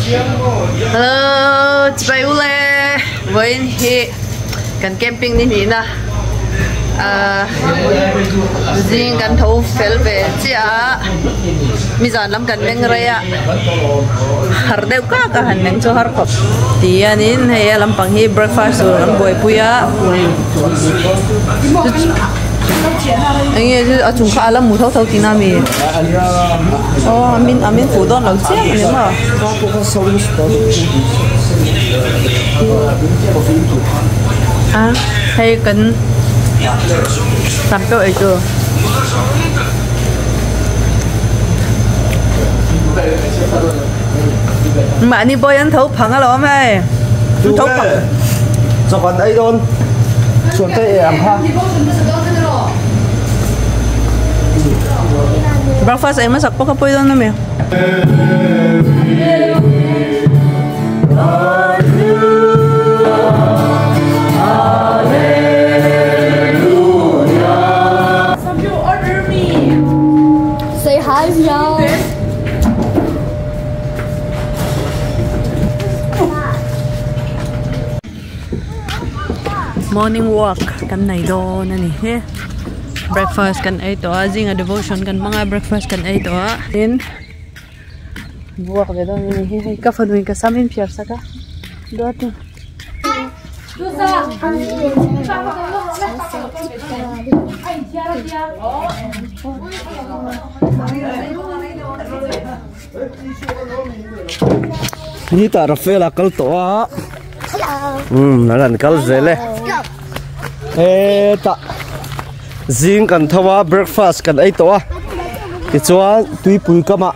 Hello chibai ule vawiin hi kan camping ni hnihna ahh zing kan tho fel ve chiah a nizan lam kan meng rei a har deuh kak a han meng chu har khawp ti hianin hei a lampang hi breakfast tur an buaipui a eng nge chu a chung kha a la mu tho tho tihna a mi aw a min a min fuh dawn lo chiang a ni maw. A hei kan tam deuh ei tur. Mahni pawh hian tho phang alawm hei tho phang Chawkhat ei dawn chuan te e ang kha. Breakfast ei hmasak pawh kha pawi dawn ami. Say hi meow. Morning walk kan nei dawn a ni hi breakfast kan ei tawh a zinga devotion kan hmang a breakfast kan ei tawh a tin walk ve dawn a ni hi hei ka fanu in ka sam in phiar sak a duat in. Ni tah Rafael a kal tawh a umm an han kal zel e hetah zing kan tho a breakfast kan ei tawh a tichuan tuipui kamah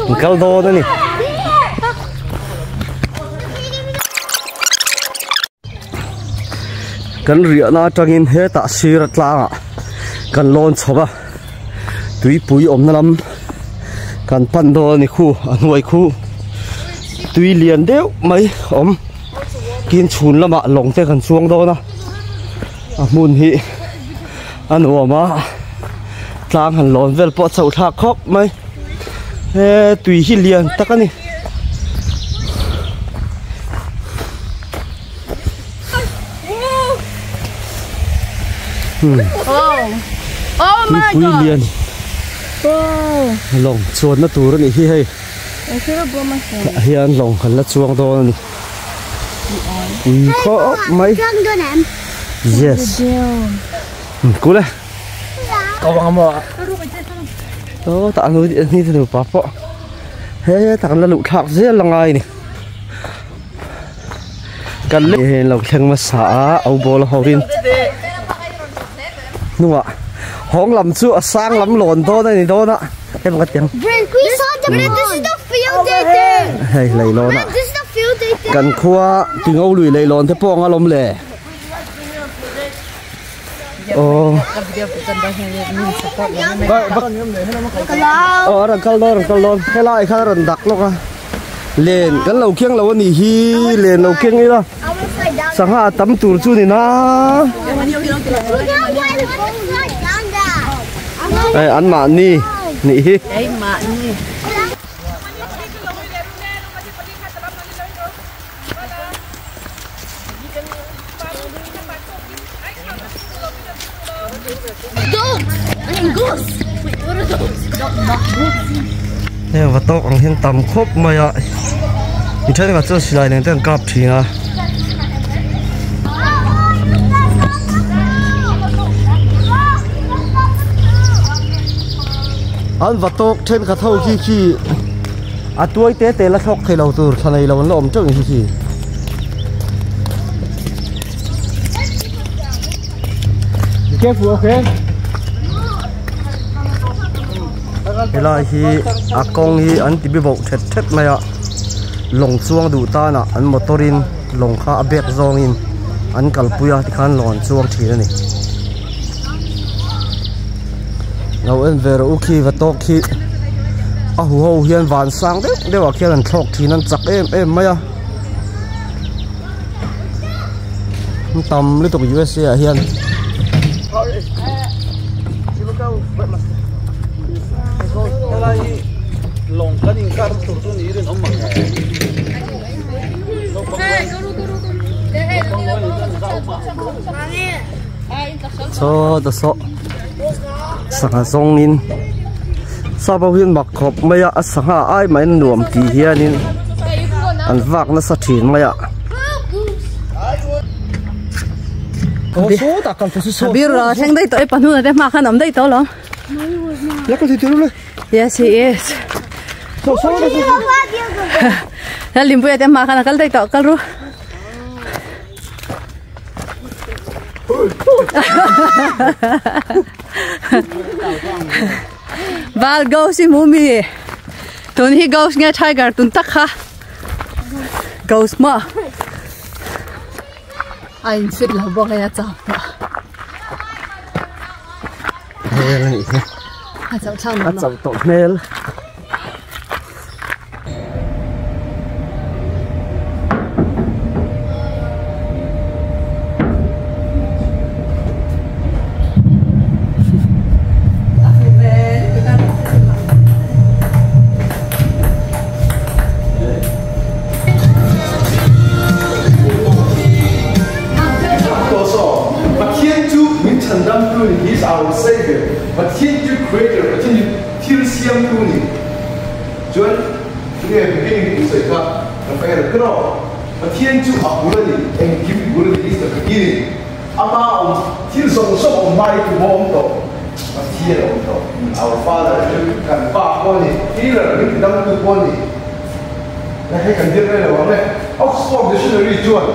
an kal dawn a ni. Kan riahna atangin hetah sir a tlangah kan lawn chho a tuipui awmna lam kan pan dawn a ni khu a hnuai khu tui lian deuh mai awm tin chhun lamah lawng te kan chuang dawn a a hmun hi a nuam a tlang han lawn vel pawh a chhoh thlak khawp mai he tui hi lian tak a ni. Tuipui lian lawng chuanna tur a nih hi hei tah hian lawng kan la chuang dawn a ni pui khawp mai yes kul e aw tah ni te nupa pawh he tak an la luh thlak zel a ngai a ni. Kan leh hi an lo thleng hmasa a au ball ho in hnungah hawng lam chu a sang lam lawn dawn a ni dawn a em ka tiang hei leilawn a kan khua tingo lui leilawn te pawh anga lawm le aw aw a rawn kal dawn a rawn kal dawn helai kha a rawn dak lawk a. Len kan lo keng lo a nih hi len lo keng ila sangha a tam tur chu ni na hei an mahni nih hi. Heng va tawk ang hian tam khawp mai a mi thenkhat chuan silai nen te an kap thin a. An va tawk thenkhat ho khi khi a tuai te te la thlawk thei lo tur thla nei lo an la awm teuh ang khi khi. Be careful, okay? Helai hi a kawng hi an ti bibo thet thet mai a lawng chuang duh tan ah an motor in lawng kha a bek zawng in an kalpui a tikhan lawng an chuang thin a ni lo en ve rawh u khi va tawk khi a hu ho hian van sang deuh deuh ah khian an thlawk thin an chak em em mai a. Tam lutuk USA ah hian Chaw ta saw sangha zawngin sap ho hian mak khawp mai a a sangha ai mai nuam tih hianin an vak nasa thin mai a. Yes he is. Limpuia te hma khan a kal daih tawh kal ru. Val ghost i hmu mi tun hi ghost nge tiger tun tak kha ghost maw a in fit lo bawk a chau tawh hmel a nih hi a chauh thlak a chauh tawh hmel. Pathian chu min chhandamtu ni, He is our Savior. Pathian chu Creator, Pathian chu thil siamtu ni. Chuan tunge beginning tih sawi kha Rafael ka rawh. Pathian chu a bul a ni, engkim bul a ni, He is the beginning. Ama awm thil zawng zawng awm hma hi tumaw awm tawh? Pathian a awm tawh. Our Father chu kan Pa pawh a ni, Healer min tidamtu pawh a ni. Na hei kan dir rei lo ang e. Oxford Dictionary chuan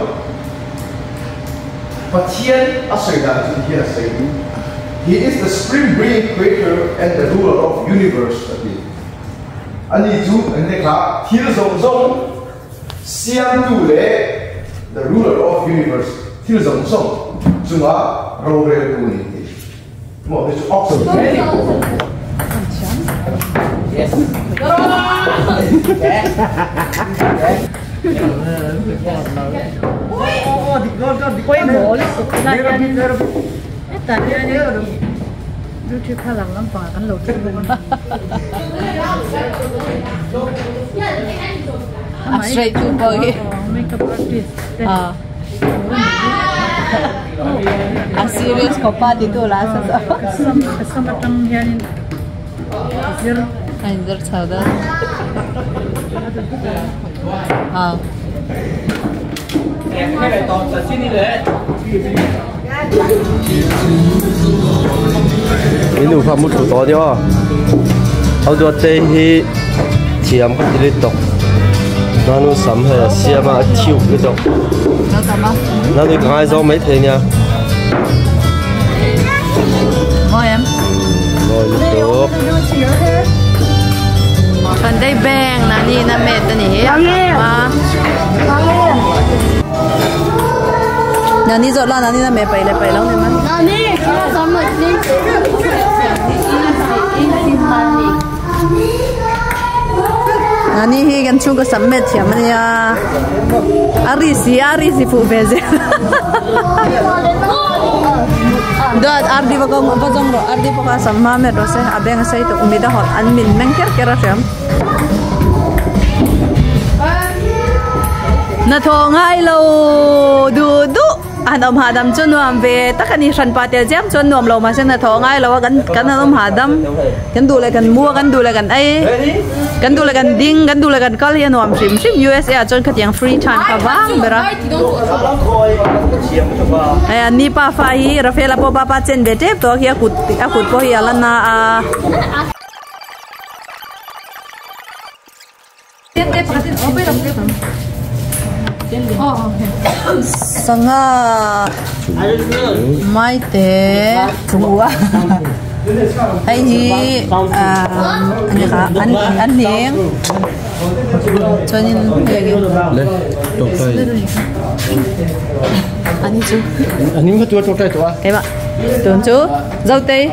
Pathian a sawi dan chu tihian a sawi, He is the supreme being, creator and the ruler of universe a ti. Ani chu eng kha thil zawng zawng siamtu leh the ruler of universe thil zawng zawng chunga roreltu a ni tih. Maw hei chu Oxford. A straight tu pawh hi a serious khawp a ti tu lah a sa a inzir chho dawn I nu kha mu thu tawh ania aw ho duat te hi thiam ka ti lutuk nanu sam hei a siam a a thiuk lutuk nanu ka ngai zawng maithei ania mawi lutuk. Pandai bank nani na met ani hi a Nani zawh la nani na me pai le pai lo ni man. Nani hi kan chhung ka sam met thiam ania a ri si a ri si fuh ve zel dawt ardi va kawng va zawng rawh ardi pawh kha sam hma met rawh se a beng a sei tawh mit a hawlh an min meng ker ker a hriam. Hnathawh ngai lo duh duh han awm hahdam chu nuam ve tak a ni hran pa tel chiam chuan nuam lo mahse hnathawh ngai lo a kan kan han awm hahdam kan duh leh kan mu a kan duh leh kan ei kan duh leh kan ding kan duh leh kan kal hi a nuam hrim hrim USA ah chuan khatiang free time kha vang ber a hei an ni pafa hi Rafaela pawh papa chen ve tep tawh a khi a kut a kut pawh hi a la na a. Sangha maite chungua hei hi an an hling chuanin an hi chu keimah tun chu zotei.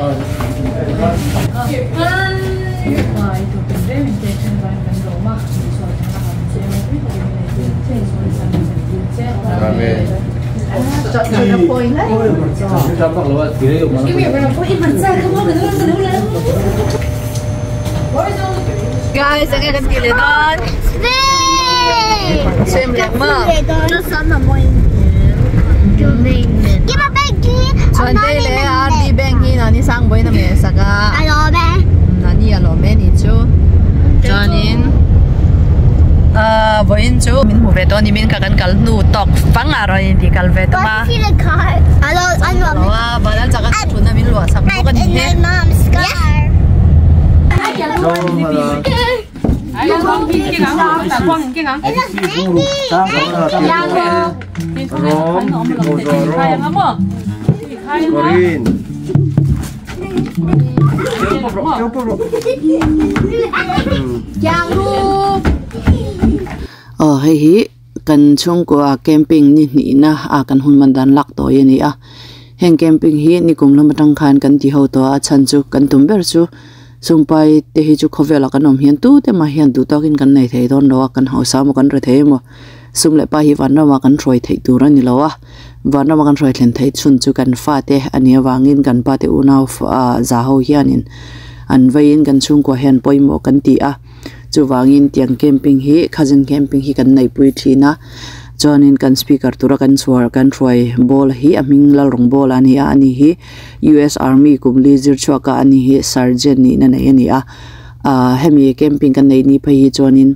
Guys, ang kan ti le dawn. Swim leh maw? Chuan te le RD Bank hi nani sang boi na me saka nani alome ni chu chuanin voin chu min hmu ve to ni min ka kan kal nu tok fang a ro in ti kal ve ta ma wa balal chaka thuna min lua sak bawk ani he. Oh hei hi kan chhungkua camping ni hnih na a kan hun man dan lak tawh ani a heng camping hi nikum lam atang khan kan ti ho tawh a chhan chu kan tum ber chu sumpai te hi chu khawvel ah kan awm hian tu te mah hian duh tawkin kan nei thei dawn lo a kan hausa maw kan ri thei emaw sum leh pa hi van ramah kan hruai theih tur ani lo a van ramah kan hruai thlen theih chhun chu kan fa te ani avangin kan pa te unau za ho hianin an veiin kan chhungkua hian pawimawh kan ti a chuwangin tiang camping hi cousin camping hi kan nei pui thin a chuanin kan speaker tura kan chhuar kan hruai ball hi a hming lal rawng ball ani a ani hi US Army kumli zir chhuaka ani hi sergeant ni na nei ani a hemi camping kan nei ni phei hi chuanin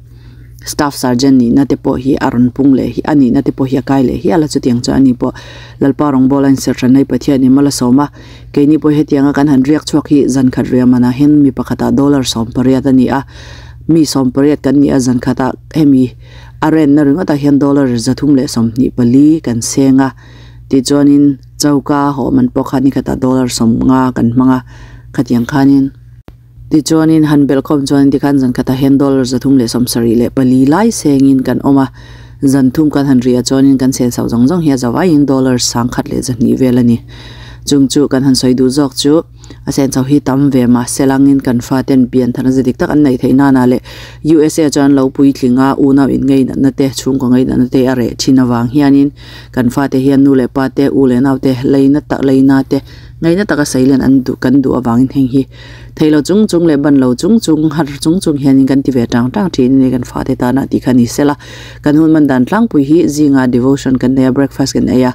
staff sergeant ni na te pawh hi a rawn pung leh hi ani na te pawh hi a kai leh hi ala chutiang chu ani pawh lalpa rawng ball a insir hran nei Pathian in mala sawm a keini pawh hetianga kan han riak chhuak hi zan khat riah manah hian mi pakhatah dollar 18 ani a mi 18 kan ni a zan khatah hemi a rent na ringawtah hian dollar 324 kan seng a tichuanin choka haw man pawh kha ni khatah dollar 50 kan hmang a khatiang khanin tichuanin han belh khawm chuanin tikhan zan khatah hian dollar 374 lai sengin kan awm a zan thum kan han riah chuanin kan sen chhoh zawng zawng hi a zawaiin dollar 1,200 vel ani chung chu kan han sawi duh zawk chu a sen chho hi tam ve ma selangin kan fa ten pian thana zik tak an nei theih nana le USA chuan lo pui tlinga unau in ngei na te chhungkaw ngei na te a reh thin awang hianin kan fa te hian nu le pa te u le nau te leina tak leina te ngei na taka seilen an du kan du awangin heng hi theilo chung chung le ban lo chung chung har chung chung hianin kan ti ve tang tang thin ni kan fa te ta na ti khani sela kan hun man dan tlang pui hi zinga devotion kan nei breakfast kan eia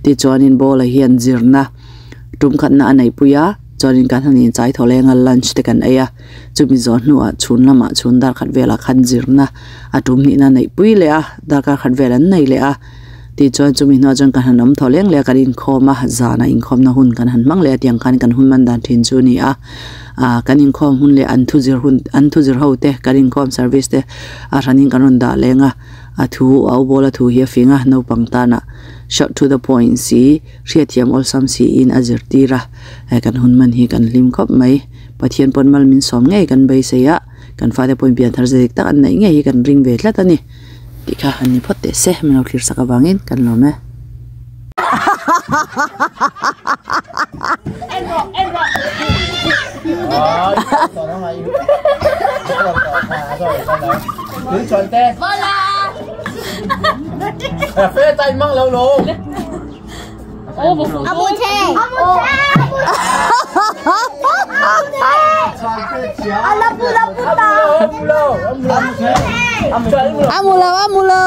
ti chuanin bowl a hian zirna tum khat na anei puia chuanin kan hanin chai tholenga lunch te kan eia chumi zo hnuah chhun lamah chhun dar khat velah khan zirna a tum hnih na neih pui leh a darkar khat vel an nei leh a ti chuan chumi hnuah chuan kan han awm tholeng leh a kan inkhawm a zana inkhawm na hun kan han hmang leh a tiang khan kan hun man dan thin chu ni a kan inkhawm hun leh an thu zir hun an thu zir ho te kan inkhawm service te a hranin kan rawn dah leng a a thu a u bawla thu hi a fing a naupang tana short to the point si hriatthiam awlsam si in a zir tir a kan hun man hi kan hlim khawp mai Pathian pawn mal min sawm ngei kan beisei a kan fate pawhin pian thar zik tak an neih ngei hi kan ring ve tlat ani tih kha an ni phawt teh se min lo thlir sak awangin kan lawm e. Amulo, amulo.